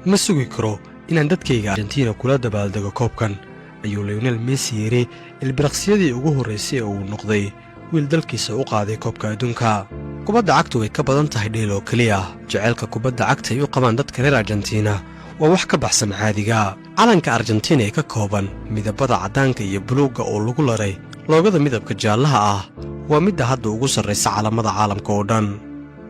Ma sugi karo inaan dadkayga Argentina kula dabaaldego koobkan, ayuu Lionel Messi yidhi ilbiriqsiyadii ugu horraysay ee uu noqday wiil dalkiisa u qaaday koobka adduunka. Kubadda cagtu way ka badan tahay dheel oo keliya. Jaceylka kubadda cagta ay u qabaan dadka reer Argentina waa wax ka baxsan caadiga. Calanka Argentina ee ka kooban midabada caddaanka iyo buluugga oo lagu laray logo-da midabka jaallaha ah waa midda hadda ugu sarraysa calamada caalamka oo dhan.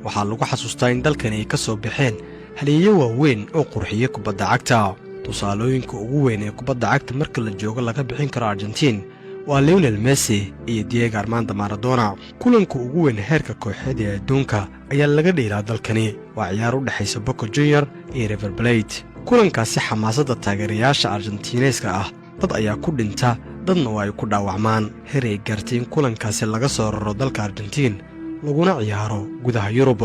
Waxaa lagu xasuustaa in dalkani ay ka soo baxeen halyeeyo waaweyn oo qurxiya kubadda cagta. Tusaalooyinka ugu weyn ee kubadda cagta marka la joogo laga bixin karo Argentiin waa Lionel Messi iyo Diego Armando Maradona. Kulanka ugu weyn heerka kooxeed ee adduunka ayaa laga dheelaa dalkani. Waa ciyaar u dhexaysa Boca Junior iyo River Plate. Kulankaasi xamaasadda taageerayaasha Argentineeska ah, dad ayaa ku dhinta, dadna waa ay ku dhaawacmaan, heer ay gaartay in kulankaasi laga soo raro dalka Argentiin laguna ciyaaro gudaha Yurub.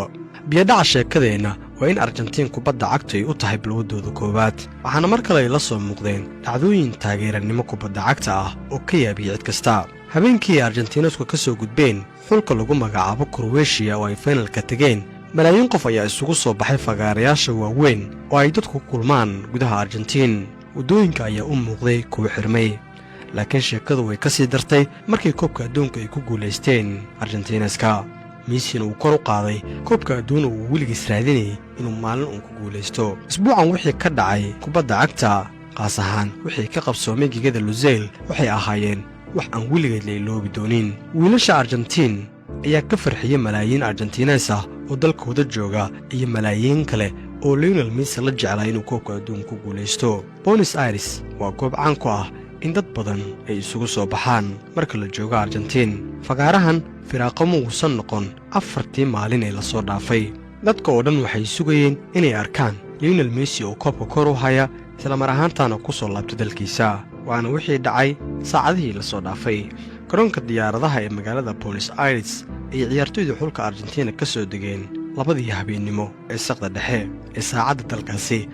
Biyadhaca sheekadeenna waa in Argentiin kubadda cagtu ay u tahay balwaddooda koowaad, waxaana mar kale ay la soo muuqdeen dhacdooyin taageerannimo kubadda cagta ah oo ka yaabiyey cid kasta. Habeenkii ay Argentiinesku ka soo gudbeen xulka lagu magacaabo Kroweshiya oo ay finalka tegeen, malaayiin qof ayaa isugu soo baxay fagaarayaasha waaweyn oo ay dadku ku kulmaan gudaha Argentiin. Waddooyinka ayaa u muuqday kuwa xirmay, laakiin sheekadu way ka sii dartay markii koobka adduunka ay ku guulaysteen Argentineska, Messina uu kor u qaaday koobka adduun oo uu weligiis raadinayay inuu maalin uun ku guulaysto. Isbuucan wixii ka dhacay kubadda cagta, qaas ahaan wixii ka qabsoomay gegada Lusail, waxay ahaayeen wax aan weligeed la iloobi doonin. Wiilasha Argentiin ayaa ka farxiyey malaayiin Argentines ah oo dalkooda jooga iyo malaayiin kale oo Lionel Messi la jeclaa inuu koobka adduun ku guulaysto. Buenos Aires waa goob caan ku ah in dad badan ay isugu soo baxaan marka la joogo Argentiin. Fagaarahan firaaqo ma uusan noqon 4tii maalin ee lasoo dhaafay. Dadka oo dhan waxay sugayeen inay arkaan Lionel Messi oo koobka kor u haya, islamar ahaantaana ku soo laabtay dalkiisa. Waana wixii dhacay saacadihii lasoo dhaafay. Garoonka diyaaradaha ee magaalada Buenos Aires ayay ciyaartoyda xulka Argentina ka soo degeen 2dii habeennimo ee saqda dhexe ee saacadda dalkaasi,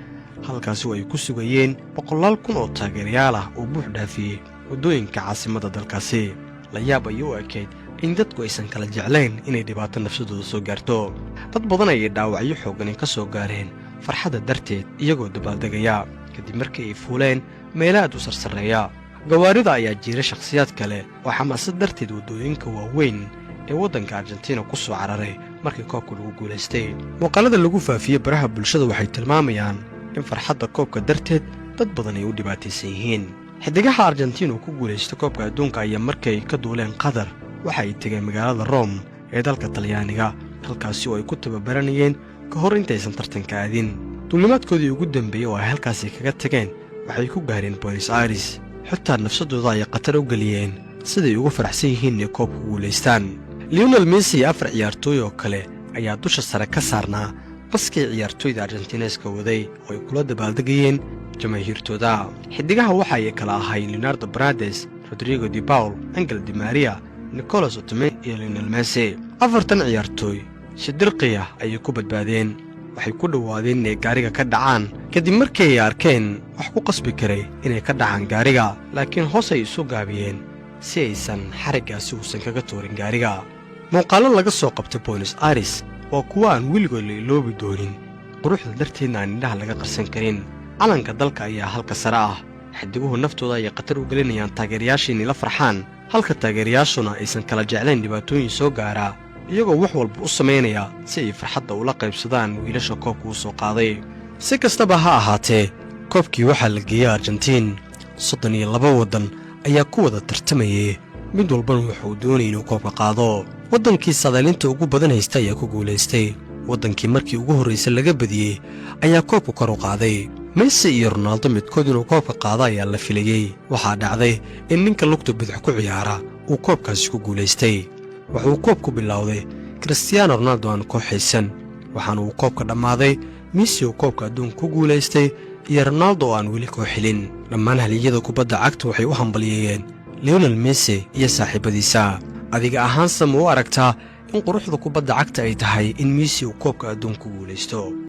halkaasi oo ay ku sugayeen boqolaal kun oo taageerayaal ah oo buux dhaafiyey waddooyinka caasimadda dalkaasi. La yaab ayay u ekayd in dadku aysan kala jeclayn inay dhibaato nafsadooda soo gaarto. Dad badan ayay dhaawacyo xooggani ka soo gaareen farxadda darteed, iyagoo dabaaldegaya kadib markii ay fuuleen meelo aad u sarsarreeya. Gawaarida ayaa jiira shakhsiyaad kale oo xamaasad darteed waddooyinka waaweyn ee waddanka Argentina ku soo cararay markii koobka lagu guulaystay. Muuqaalada lagu faafiyey baraha bulshada waxay tilmaamayaan in farxadda koobka darteed dad badan ay u dhibaataysan yihiin. Xidigaha Argentiin uu ku guulaysta koobka adduunka ayaa markay ka duuleen Qatar waxa ay tegeen magaalada Rome ee dalka Talyaaniga, halkaasi oo ay ku tababaranayeen ka hor intaysan tartanka aadin. Duulimaadkoodii ugu dambeeyey oo ay halkaasi kaga tageen waxay ku gaareen Buenos Aires. Xitaa nafsadooda ayay khatar u geliyeen siday ugu faraxsan yihiin inay koobka guulaystaan. Lionel Messi iyo afar ciyaartooy oo kale ayaa dusha sare ka saarnaa baskii ciyaartooyda Argentineska waday oo ay kula dabaaldegayeen jamaahiirtooda. Xidigaha waxa ay kala ahayn Leandro Paredes, Rodrigo De Paul, Angel Di Maria, Nicolas Otamendi iyo Lionel Messi. Afartan ciyaartooy si dirqiya ayay ku badbaadeen. Waxay ku dhowaadeen inay gaariga ka dhacaan kadib markii ay arkeen wax ku qasbi karay inay ka dhacaan gaariga, laakiin hoos ay isu gaabiyeen si aysan xariggaasi uusan kaga tuurin gaariga. Muuqaallo laga soo qabtay Buenos Aires waa kuwo aan weligood la iloobi doonin, quruxda darteedna aan indhaha laga qarsan karin. Calanka dalka ayaa halka sare ah. Xidiguhu naftooda ayay khatar u gelinayaan taageerayaasha inay la farxaan, halka taageerayaashuna aysan kala jeclayn dhibaatooyin soo gaaraa, iyagoo wax walba u samaynaya si ay farxadda ula qaybsadaan wiilasha koobka u soo qaaday. Si kastaba ha ahaatee, koobkii waxaa la geeyey Argentiin. 32 waddan ayaa ku wada tartamayay, mid walbana wuxuu doonayay inuu koobka qaado. Waddankii saadaalinta ugu badan haysta ayaa ku guulaystay. Waddankii markii ugu horraysay laga badiyey ayaa koobka kor u qaaday. Messi iyo Ronaldo midkood inuu koobka qaado ayaa la filayey. Waxaa dhacday in ninka lugta bidix ku ciyaara uu koobkaasi ku guulaystay. Wuxuu koobku bilowday Cristiano Ronaldo aan kooxaysan, waxaana uu koobka dhammaaday Messi uu koobka adduunka ku guulaystay iyo Ronaldo oo aan weli koox helin. Dhammaan haliyada kubadda cagta waxay u hambalyeeyeen Lionel Messi iyo saaxiibbadiisa. Adiga ahaanse ma u aragtaa in quruxda kubadda cagta ay tahay in Messi uu koobka adduunka ku guulaysto?